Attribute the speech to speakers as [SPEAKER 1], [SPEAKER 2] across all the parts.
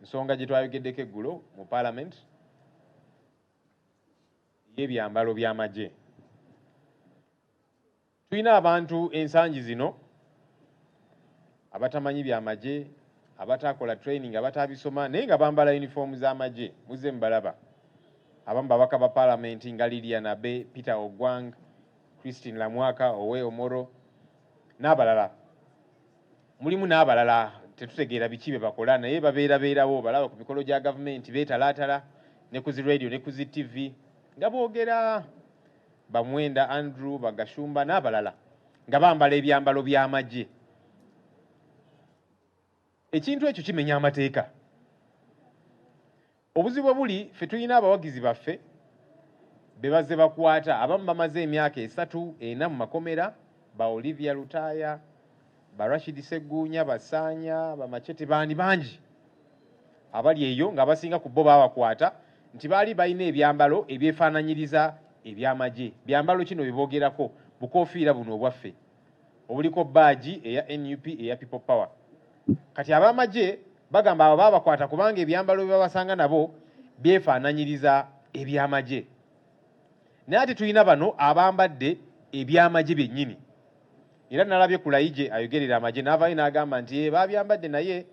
[SPEAKER 1] Nsonga gye twayogeddeko eggulo mu Parliament y'ebyambalo by'amagye. Tulina abantu ensangi zino abatamanyi byamagye, abataakola training, abataabisoma, naye nga bambala yunifoomu z'amagye. Muzze mubalaba, abamu babaka ba Palamenti nga Lilian Abe, Peter Ogwang, Christine Lamwaka Owe Omoro n'abalala. Mulimu n'abalala tetutegeera biki bye bakola, naye babeerabeerawo, balaba ku mikolo gya gavumenti, beetalaatala ne ku zi radio ne ku zi TV nga boogera, Bamwenda Andrew, Bagashumba n'abalala, nga bambala ebyambalo by'amagye. Ekintu ekyo kimenya amateeka. Obuzibu bwe buli, ffe tulina abawagizi baffe be bazze bakwata, abamu bamaze emyaka esatu, ena mu makomera, ba Olivia Lutaaya, ba Rashid Sseguunya, Basaanya, ba Machete, baani bangi abali eyo ng'abasinga ku bo baabakwata nti baali balina ebyambalo ebyefaananyiriza eby'amagye. Byambalo kino bye boogerako, bukoofiira buno obwaffe obuliko baagi eya nup, eya People Power. Kati ab'amagye bagamba abo baabakwata kubanga ebyambalo bye babasanga nabo byefaananyiriza eby'amagye. Naye ate tulina bano abambadde eby'amagye byennyini. Era nalabye Kulayigye ayogerera amagye n'avaayo n'agamba nti ee baabyambadde naye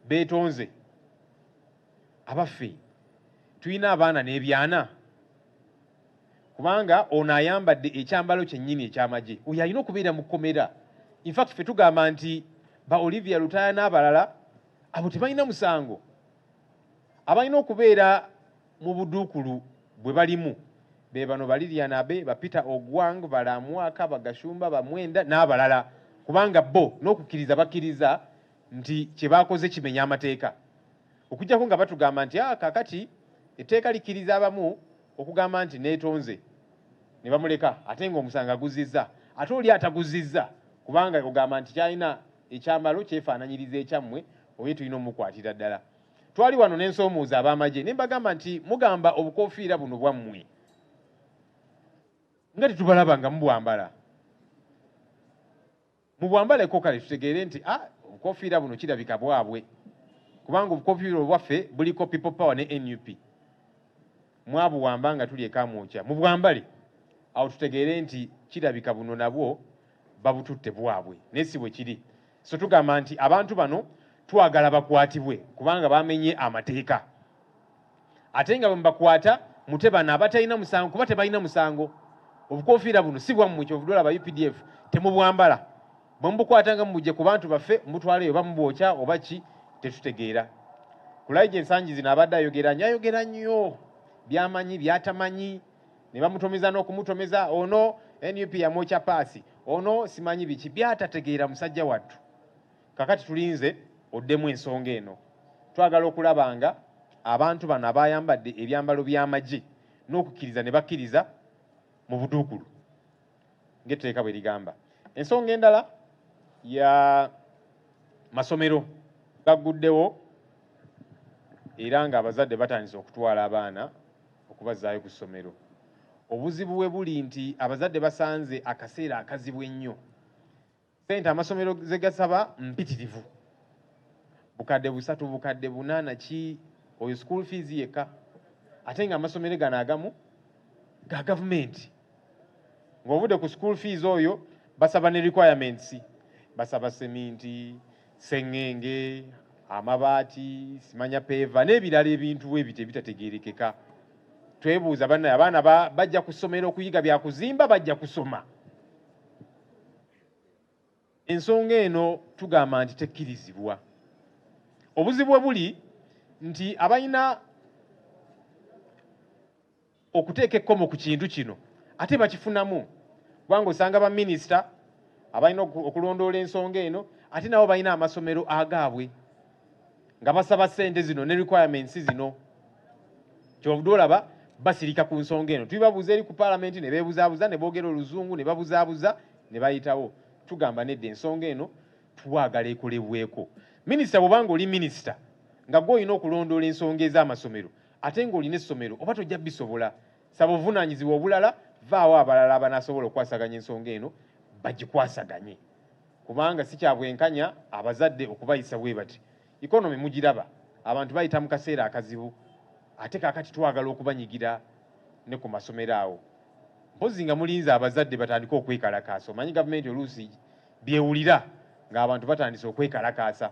[SPEAKER 1] beetonze. Abaffe, tulina abaana n'ebyana? Kubanga ono ayambadde ekyambalo kyennyini eky'amagye, oyo alina okubeera mu kkomera. In fact ffe tugamba nti ba Olivia Lutaaya n'abalala abo tebalina musango. Abalina okubeera mu buduukulu bwe balimu be bano ba Lilian Abe, ba Peter Ogwang, ba Lamwaka, ba Gashumba, ba Mwenda n'abalala, kubanga bo n'okukkiriza bakkiriza nti kye baakoze kimenya amateeka. Okuggyako nga batugamba nti ah, kaakati etteeka likkiriza abamu okugamba nti neetonze ne bamuleka ate ng'omusango aguzzizza, ate oli ataguzzizza kubanga ogamba nti ky'alina ekyambalo kyefaananyiriza ekyammwe, oye tulina omukwatira ddala. Twali wano ne nsoomoza ab'amagye ne mbagamba nti mugamba obukoofiira buno bwammwe nga tetubalaba nga mubwambala. Mubwambaleko kale tutegeere nti ah, obukofiira buno kirabika bwabwe, kubanga obukofiira obwaffe buliko People Power ne nup. Mwabuwamba nga tuli e Kamwokya, mubwambale awo tutegeere nti kirabika buno nabwo babututte bwabwe, naye si bwe kiri. So tugamba nti abantu bano twagala bakwatibwe kubanga bamenye amateeka, ate nga bwe mubakwata mute bano abatalina musango kuba tebalina musango. Obukofiira buno si bwammwe, kyovudde olaba UPDF temubwambala. Bwe mubukwata nga mubugye ku bantu baffe mubutwaleyo oba mubwokya oba ki tetutegeera. Kulayigye ensangi zino abadde ayogera nnyo, ayogera nnyo by'amanyi by'atamanyi, ne bamutomeza n'okumutomeza, ono nup yamwokya paasi, ono simanyi biki by'atategeera musajja wattu. Kakati tulinze oddemu ensonga eno. Twagala okulaba nga abantu bano abayambadde ebyambalo by'amagye n'okukkiriza ne bakkiriza mu buduukulu ng'etteeka bwe ligamba. Ensonga endala ya masomero gagguddewo era ng'abazadde batandise okutwala abaana okubazzaayo ku ssomero. Obuzibu we buli nti abazadde basanze akaseera akazibu ennyo. Ssente amasomero ze gasaba mpitirivu, bukadde 3, bukadde 8 ki, oyo school fees yekka, ate ng'amasomero gano agamu ga gavumenti. Ng'ovudde ku school fees oyo basaba ne requirements, basaba seminti, sengenge, amabaati, simanya paver n'ebirala ebintu ebyo ebitategeerekeka. Twebuuza bannaye, abaana bajja ku ssomero okuyiga bya kuzimba, bajja kusoma? Ensonga eno tugamba nti tekkirizibwa. Obuzibu bwe buli nti abalina okuteeka ekkomo ku kintu kino ate bakifunamu, kubanga osanga baminisita abalina okulondoola ensonga eno ate nabo balina amasomero agaabwe nga basaba ssente zino ne requirements zino. Kyovudde olaba basirika ku nsonga eno. Tulibabuuza eri ku Paalamenti ne beebuzaabuza ne boogera oluzungu ne babuzaabuza ne bayitawo. Tugamba nedda, ensonga eno twagala ekolebweko. Minisita, bw'obanga oli minisita nga gwe olina okulondoola ensonga ez'amasomero ate ng'olina essomero, oba tojja bisobola, saba obuvunaanyizibwa obulala, vaawo abalala abanaasobola okukwasaganya ensonga eno bagikwasaganye, kubanga si kya bwenkanya abazadde okubayisa bwe bati. Economy mugiraba. Abantu bayita mu kaseera akazibu, ate kaakati twagala okubanyigira ne ku masomero awo. Mpozi nga mulinze abazadde batandike okwekalakaasa. Omanyi gavumenti oluusi byewulira ng'abantu batandise okwekalakaasa.